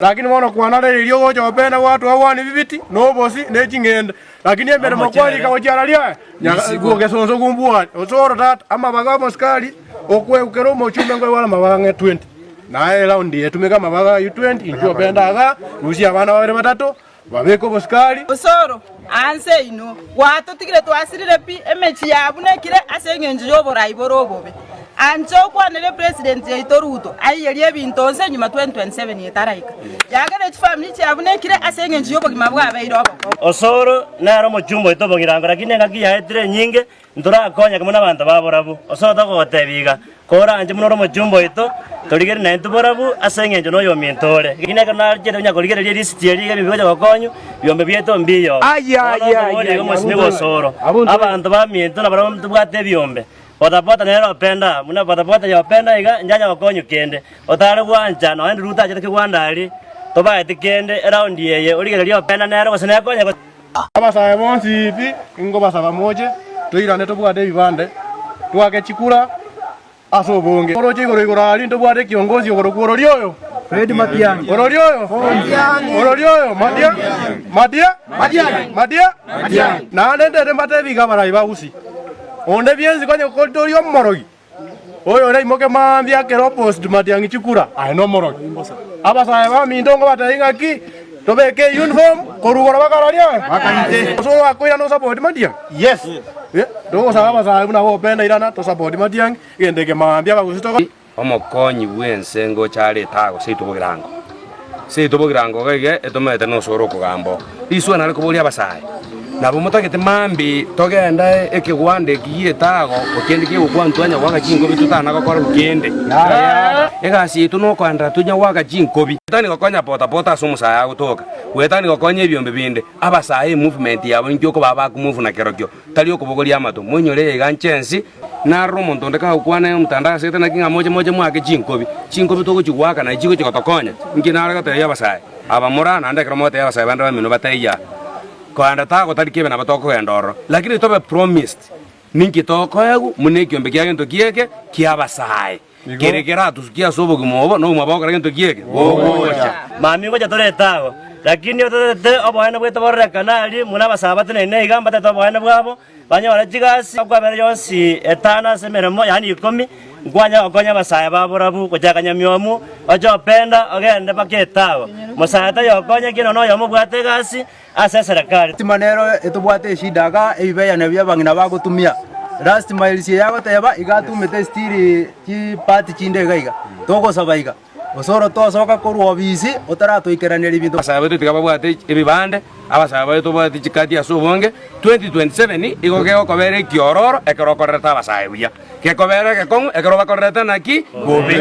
Lakini bono kwanareririe ogocha gopenda gwatoa bwani bibiti, na obosi, ne ching'ende. Lakini emeremo kwarika gochia araria gesonso gumbwani. Osoro tata, amabaga omosikari okwegukera omochumbe nkoigware amabaga ang'e 20. Naye eround eye tumeka amabaga ayio 20, inchuo opende igaa, rusia abana babere batato, Babeke obosikari. Osoro, Aa nse inwe, gwatotigire twasirire pi, emechie yabunekire ase engencho y'oborai bore obobe. Anche okwanere president yaito Ruto aiyerie ebinto onsi nyuma 2027 etaraika. Yagera chifamiri chiabunekire ase engencho y'obogima bwabeire obokong'u. Osoro nere omochumba oito obogirango, lakini engaki yaetire enyinge Ntorakonyeke buna abanto ba borabu. Ase togotebia iga, Koranche buna ore omochumba oito, torigererie naintwe borabu, ase engencho noyominto ore. Lakini ekero nachete konya korigereria erisiti eria iga ebinto bigocha gokonywa, ebiombe biaito mbiyo. Bono nkoboria iga omosimi bw'osoro, abanto baminto nabarabwo ntobwate ebiombe. Bodaboda nere openda, buna bodaboda ya openda iga, inche anya gokonywa kende. Otare gwancha nonya nduru otachete kegwanda aria, tobaeti kende, eraundi eye origererie openda nere gose nekonye gose. Abasae bonsi pi nkobasaba moche toirane tobwate ebibande twake chikura ase obonge. Oroche igoro igoro aria ntobwate ekiongosi okorokwa ororia oyo? Fred Matiang'i. Ororia oyo? Ororia oyo? Matia? Matia? Matia? Naende ntete mbatebi iga abarai ba Gusii, onde biensi konya toria omorogi. Oyo oraimoke mambia akere opposite matiang'i chikura, aye nomorogi. Abasae baminto nkobatebia ng'aki, tobeke euniform korwa igoro baka raria ase oakoirana osapoti matiang'i? Yes. Eh, togosaba abasae buna gopenda irana tosapoti matiang'i, egento eke mambia abagusii togo. Omokonyi bw'ense ngocha are etago seito bogirango. Seito bogirango iga iga etomete nose ore okogamba oo. Risuo nare koboria abasae, nabo motagete mambi togende ekegwanda eki gi'etago kende kegokwa ntwanya goaka chinkobi totana gokorerwa kende. Egasi yaito nokoenderera tonya goaka chinkobi. Goetania gokonya pota pota ase omosae agotoka, goetania gokonya ebiombe binde, abasae emovement yabo inki okobaa bakomove na kerokio. Tari okobogoria amato, moinyore eyaiga nche ense. Narora omonto onde kagokwana omotandao ase gete naki ng'a moche moche moake chinkobi, chinkobi togochigoaka naye chigochia gotokonya. Inki nare gotebia abasae aba more naende ekero mogotebia abasae bande bamino bataiyo aa, kogenda tagotari kebe nabo tokogenda ororo, lakini tobe promised ninki tokoegwa buna ekiombe kia gento kieke kia abasae. Kere keratusukie ase obogima obo, nobogima bogokora gento kieke bogocha. Mambia ngocha torete agwo, lakini ototete oboene bwaito bororekane aria, buna abasae bateneine iga mbatete oboene bwabo, banyore chigasi, okwabera yonsi etano ase emeremo, yaani ikomi, nkwanya gokonya abasae ba borabu gochaka nyamiomu, oche openda ogende mpaka etago. Mosae tayokonyekie nonya noyomo obwate egasi ase eserekari. Estima nero etobwate eshida iga ebibeyane bia abang'ina bagotumia. Last miles eye agoteba iga atumete estiri chipati chinde iga iga. Togosaba iga, gose oro tosoka korwa obisi otaratoikeraneria ebinto. Abasae baito tiga babwate ebibande, abasae baito babwate chikati ase obonge, 2027 igo gegokobera ekiororo ekero okorerete abasae buya. Gekobera egekong'u ekero obakorerete naki? Bobe.